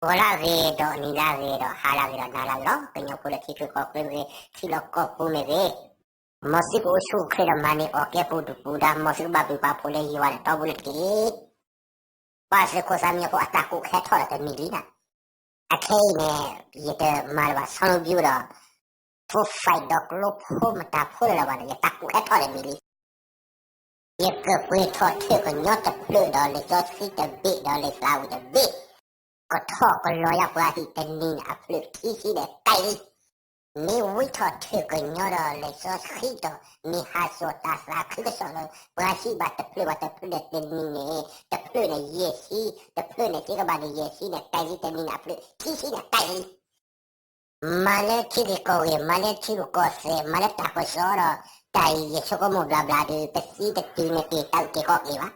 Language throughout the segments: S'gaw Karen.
ဂီၤလၢအဂ့ၤဒီးနံၤလၢအဂ့ၤဒီးဟါလၢအဂ့ၤဒီးနၤလၢအဂ့ၤလီၤ. ကညီဖိလၢထံချၢကီၢ်ချၢမ့ၢ်ဂ့ၤ, ထံလီၢ်ကီၢ်ပူၤမ့ၢ်ဂ့ၤ, မ်သုကအိၣ်ဆူၣ်အိၣ်ချ့ဒီးမၤန့ၢ်အီၣ်ကဲပူၤဒုၣ်ပူၤဒါ, မ်သုကဘၣ်ဘျုးဘၣ်ဖှိၣ်လၢယွၤန့ၣ် တီပူၤန့ၣ်တက့ၢ်. ပှၤသုးခိၣ်သးမံညီဖိအတၢ်ကူၣ်ခဲထီၣ်ဒီးတမံၤလံနၤ. အခဲအံၤန့ၣ် ယတမၤလၢၤဘၣ် ဆီလီၤဘျူဒီး ဖိဖဲးဒီးကျိဖိမတၤဖိလၢၤလၢၤဘၣ်ဒီး ယတၢ်ကူၣ်ခဲထီၣ်တမံၤလံ. ယကပှ့ၤထီၣ်ထၢၣ်ကညီတဖျၢၣ်ဒီးလံာ်စီဆှံတဘ့ၣ်ဒီးလံာ်သးဝံၣ်တဘ့ၣ်, ကထီၣ်ကလီၤယၤပှၤဟံၣ်တနံၤန့ၣ်အဖျၢၣ်ခံဆံန့ၣ်ကဲလံ. မ့ၢ်ဝံထီၣ်ထၢၣ်ကညီဒီးလံာ်စီဆှံဒီး မ့ၢ်ဟးစိာ်တၢ်သးခုကစီၣ်လၢပှၤဟံၣ်ဘၣ်တဖျၢၣ်ဘၣ်တဖျၢၣ်ဒီးတနံၤန့ၣ် တဖျၢၣ်န့ၣ်ယဲၢ်ဆံ, တဖျၢၣ်န့ၣ်စ့ကဘၣ်န့ၣ်ယဲၢ်ဆံန့ၣ်ကဲလံ, တနံၤန့ၣ်အဖျၢၣ်ခံဆံန့ၣ်ကဲလံ. မၤလၢထံဂ့ၢ်ကီၢ်ဂ့ၢ်, မၤလၢထံရူၢ်ကီၢ်သဲး, မၤလၢတၢ်ကစီၣ်ဒီး တၢ်အံၤယဆိကမိၣ်ဘျါဘျါဒီး ပသံတတုၤန့ၢ်က့ၤတၢ်အုၣ်က့ၤခီၣ်က့ၤဘၣ်.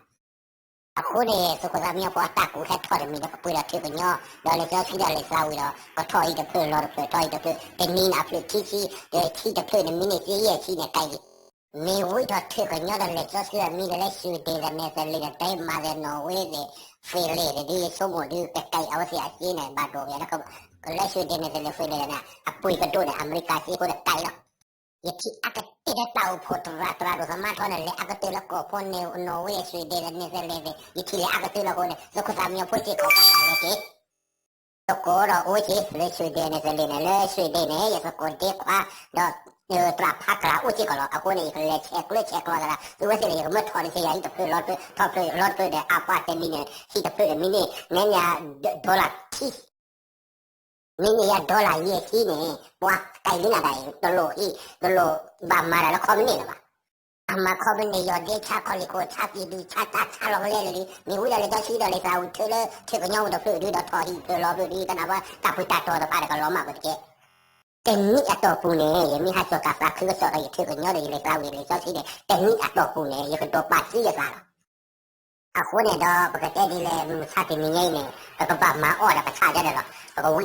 အဃိန့ၣ် သုးခိၣ်သးမံညီဖိအတၢ်ကူၣ်ခဲထီၣ်တမံၤဒီး ကပှ့ၤဒီးထၢၣ်ကညီ ဒီးလံာ်စီဆှံဒီးလံာ်သးဝံၣ်ဒီး ကထီၣ်ဟံၣ်တဖျၢၣ်လီၤတဖျၢၣ် ထီၣ်ဟံၣ်တဖျၢၣ် တနံၤန့ၣ်အဖျၢၣ်ခံဆံ, ဒီးထံတဖျၢၣ်န့ၣ်မံးနံးယဲၢ်ဆံန့ၣ်ကဲလံ. မ့ၢ်ဝံထီၣ်ထၢၣ်ကညီဒီးလံာ်စီဆှံအမံၤဒီးလၢ Sweden ဒီး Netherlands ဒီး Denmark ဒီး Norway ဒီး Finland ဒီး ယဆိကမိၣ်ဒီး ကကဲအဝဲသ့ၣ်အစ့န့ၣ် ဘၣ်ဒိဘၣ်လၢ လၢ Sweden န့ၣ် Finland န့ၣ် အပှ့ၤကဒိၣ်န့ၣ် အမဲရကၤစ့ဖိတကဲလီၤ. ယထံၣ်အါကတၢၢ်လၢတၢ်အိၣ်ဖှိၣ်သရၣ်သရၣ်ဒိၣ်သမါထီန့ၣ် လဲၤအါကတၢၢ်လၢကီၢ်ဖိန့ၣ် Norway Sweden ဒီး Netherlands ဒီး ယထံၣ်လဲၤအါကတၢၢ်လၢအဃိန့ၣ် သုးခိၣ်သးမံညီဖိစ့ၢ်ကီးဘၣ်သးလဲၤက့ၤ သကိးဒီးအိၣ်က့ၤလၢ Sweden န့ၣ် သလ့ၣ်န့ၣ် လၢ Sweden န့ၣ် ယသကိးဒ့ခွါ ဒီး သရၣ်ဖးကျၢ်အိၣ်စ့ၢ်ကီးလီၤ. အဃိန့ၣ် ယကလဲၤဆဲးကျၢဆဲးကျိးသး သုဝဲသ့ၣ်န့ၣ် ယကမၢထီၣ်န့ၢ်က့ၤယၤဟံၣ်တဖျၢၣ်လီၤတဖျၢၣ် ထီၣ်ဖျၢၣ်လီၤတဖျၢၣ်ဒီး အပှၤတနံၤန့ၣ် ဟံၣ်တဖျၢၣ်န့ၣ် မံးနံး နဲနံၤ dollar ထံ မံးနံးယၤ dollar ယဲၢ်ဆံန့ၣ် ပှၤကဲလံနၤဒၣ်အံၤ တလိၣ်အံၤ တလိၣ်ဘၣ်မၤတၢ်လၢ company လၢၤဘၣ်. အမၤ company ယီၢ်ဒ့ဆါခီၣ်လ့ၢ်ခိၣ်ဆါကံၢ်ဒုဆါတၢ်ဆါလီၤကလဲလၢာ်လံ မ့ၢ်ဝံဒီးလံာ်စီဆှံဒီးလံာ်သးဝံၣ်ထၢၣ်လၢထၢၣ်ကညီပူၤတဖျၢၣ်ဒုဒီး ထီၣ်ဟံၣ်တဖျၢၣ်လီၤတဖျၢၣ်ဒု ကနၣ်ပှၤတၢ်ဖုးတၢ်တီၤတဖၣ်ဒီးကလီၤမၢ်ပှၤတကဲ တနံၣ်အတီၢ်ပူၤန့ၣ် ယမ့ၢ်ဟးစိာ်တၢ်သးခုကစီၣ်ဒီးယထၢၣ်ကညီဒီးယလံာ်သးဝံၣ်လံာ်စီဆှံန့ၣ် တနံၣ်အတီၢ်ပူၤန့ၣ် ယကဒိးပာ်စုယသးလီၤ. အဃိန့ၣ်ဒီး ပကတဲဒ်လဲၣ် မုၢ်မဆါတနံၤညါအံၤန့ၣ် ပကဘၣ်မၤအီၣ်ဒီးပဆၣ်ယါဒီးလီၤ. ပကဝံ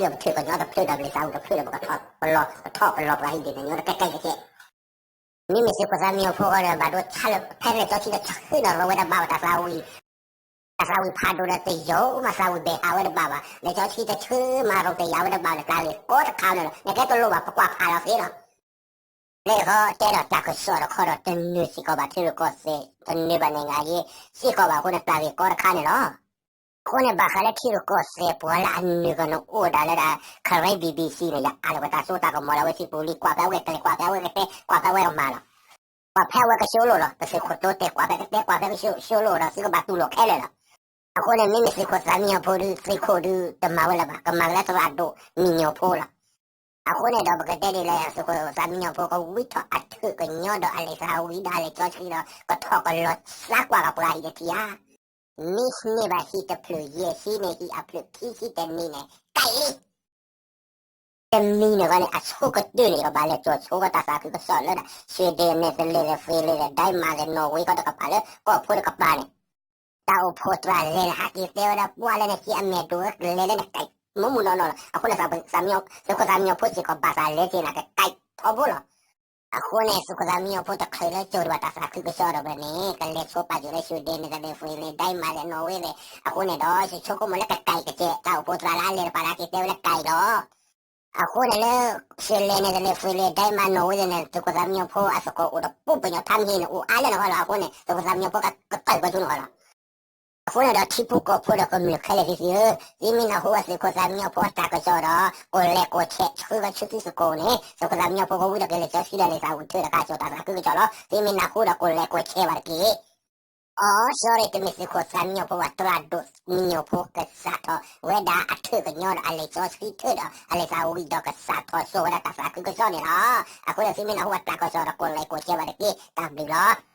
ဒီးပထၢၣ်ကညီတဖျၢၣ်ဒီးပလံာ်သးဝံၣ်တဖျၢၣ်ဒီး ပကထီၣ်ပလီၢ် ပထီၣ်ပလီၢ်ပှၤဟံၣ်ဒ်န့ၣ်ညီတကဲကဲကဲ မ့မ့ၢ်သုးခိၣ်သးမံညီဖိဃီဒီး ဘၣ်ဒိဆါလၢ ဖဲလံာ်စီဆှံတဆၢဒီးလီၤဝဲတဘၣ်ဘၣ် တၢ်သးဝံၣ် တၢ်သးဝံၣ်ဖးဒိၣ်ဒီးတယိာ်မး သးဝံၣ်ဘဲၣ်ဟးဝဲတဘၣ်ဘၣ် လံာ်စီဆှံတဆၢမး ရိတယၢ်ဝဲတဘၣ်ဒီး တၢ်ဂ့ၢ်ကီတခါန့ၣ်လီၤ နကဲတလိၣ်ဘၣ် ပကွၢ်ဖးလီၤသ့လီၤ. လၢဃီတဲဒီးတၢ်ကစီၣ်တခီဒီး တနၢၤစ့ၢ်ကီးဘၣ်ထံရူၢ်ကီၢ်သဲး တနၢၤဘၣ်န့ၣ်ဂ့ၤစ့ၢ်ကီးဘၣ်အဃိန့ၣ် တၢ်ဂ့ၢ်ကီတခါန့ၣ်လီၤ. အဃိန့ၣ် ဘၣ်ဃးလၢထံရူၢ်ကီၢ်သဲးပှၤလၢအနုာ်ကနအိၣ်ဒၣ်လၢဒၣ် Karen B B C န့ၣ် ယအးလီၤပတၢ်စိတၢ်ကမီၤလၢအဝဲသ့ၣ်ပူၤလံ ကွၢ်ဖဲအဝဲကလဲၤ ကွၢ်ဖဲအဝဲကတဲ ကွၢ်ဖဲအဝဲကမၤလီၤ. ကွၢ်ဖဲအဝဲကၠိလိာ်လီၤ ပသုးခိၣ်တိတဲာ် ကွၢ်ဖဲကတဲ ကွၢ်ဖဲကၠိလိာ်ဒီး သုကဘၣ်တူၢ်လိာ်ခဲလၢာ်လီၤ. အဃိန့ၣ် မ့မ့ၢ်သုးခိၣ်သးမံညီဖိဒု သုးခိၣ်ဒုတမၤဝဲလၢၤဘၣ် ကမၤကလၢသရၣ်ဒိၣ်မံညီဖိလီၤ. အဃိန့ၣ်ဒီး ပကတဲဒ်လဲၣ် သုးခိၣ်သးမံညီဖိ ကဝံထီၣ်အထၢၣ်ကညီဒီးအလံာ်သးဝံၣ်ဒီးအလံာ်စီဆှံဒီး ကထီၣ်ကလီၤသးကွၢ်လီၤပှၤဟံၣ်တထံၣ်ဧါ. မ့ၢ်န့ၢ်ဘၣ်ဟံၣ်တဖျၢၣ်ယဲၢ်ဆံန့ၣ် ဟံၣ်အဖျၢၣ်ခံဆံတနံၤန့ၣ် ကဲလံ တနံၤန့ၣ်ဃီန့ၣ် အဆိကတၢၢ်န့ၣ် ယကဘၣ်လဲၤစိာ်ဆိကတၢ်သးခုကစီၣ်လၢ Sweden န့ၣ် သလ့ၣ်န့ၣ် Finland န့ၣ် Denmark န့ၣ် Norway ကီတကပၤလၢ ကီၢ်ဖိတကပၤန့ၣ် တၢ်အိၣ်ဖှိၣ်သရၣ်လဲၤလၢဟးက့ၤတဲဝဲဒၣ် ပှၤလဲၤန့ၣ် က့အမဲာ်ဒိၣ်ဝဲကလဲၤလၢန့ၣ် ကဲမူမူနီၢ်နီၢ်လီၤ. အဃိန့ၣ် သုးခိၣ်သးမံညီဖိစ့ၢ်ကီး ဘၣ်သးလဲၤက့ၤန့ၣ် ကကဲထီဘိလီၤ. အဃိန့ၣ် သုးခိၣ်သးမံညီဖိတချုးလၢစိာ်တဘၣ်တၢ်သးခုကစီၣ်ဒီးဘၣ်န့ၣ် ကလဲၤဆိပာ်စၢၤလၢ Sweden န့ၣ် သလ့ၣ် Finland Denmark န့ၣ် Norway န့ၣ် အဃိန့ၣ်ဒီး ယဆိကမိၣ်လၢကကဲကဲ တၢ်အိၣ်ဖှိၣ်သရၣ်လၢအလဲၤတပၤလၢက့ၤတဲဝဲလၢကဲလီၤ. အဃိန့ၣ်လၢ Sweden န့ၣ် သလ့ၣ် Finland Denmark Norway န့ၣ် သုးခိၣ်သးမံညီဖိအသကိးအိၣ်တပူၤ ပညီထါမ့ၢ်ဟ့ၣ်န့ၣ် အိၣ်အါလၢနဂီၢ်လီၤ. အဃိန့ၣ် သုးခိၣ်သးမံညီဖိကကတၢၢ်ပှၤဆူနဂီၢ်လီၤ. အဃိန့ၣ်ဒီး ထံဖိကီၢ်ဖိဒီးကမျၢၢ်ခဲလၢာ်သ့ၣ်ဧၢ, သုမ့ၢ်နၢ်ဟူဘၣ်သုးခိၣ်သးမံညီဖိအတၢ်ကစီၣ်ဒီး ကိးလဲၤကိးဆဲး ဆှၢဝဲဆူသုသကိးန့ၣ် သုးခိၣ်သးမံညီဖိကဝံဒီးကလဲၤစီဆှံဒီးလံာ်သးဝံၣ်ထၢၣ်ဒီးကစီၣ်တၢ်သးခုကစီၣ်လီၤ. သုမ့ၢ်နၢ်ဟူဒီးကိးလဲၤကိးဆဲးဘၣ်တက့ၢ်. အိ sorry တမ့ၢ်သုးခိၣ်သးမံညီဖိဘၣ် သရၣ်ဒိၣ်မံညီဖိကစးထီၣ်ဝဲဒၣ်အထၢၣ်ကညီဒီးအလံာ်စီဆှံထၢၣ်ဒီးအလံာ်သးဝံၣ်ဒီးကစးထီၣ်စိာ်ဝဲဒၣ်တၢ်သးခုကစီၣ်န့ၣ်လီၤ. အဃိန့ၣ်သုမ့ၢ်နၢ်ဟူဘၣ်တၢ်ကစီၣ်ဒီးကိးလဲၤကိးဆဲးဘၣ်တက့ၢ်. တၢ်ဘျုးလီၤ.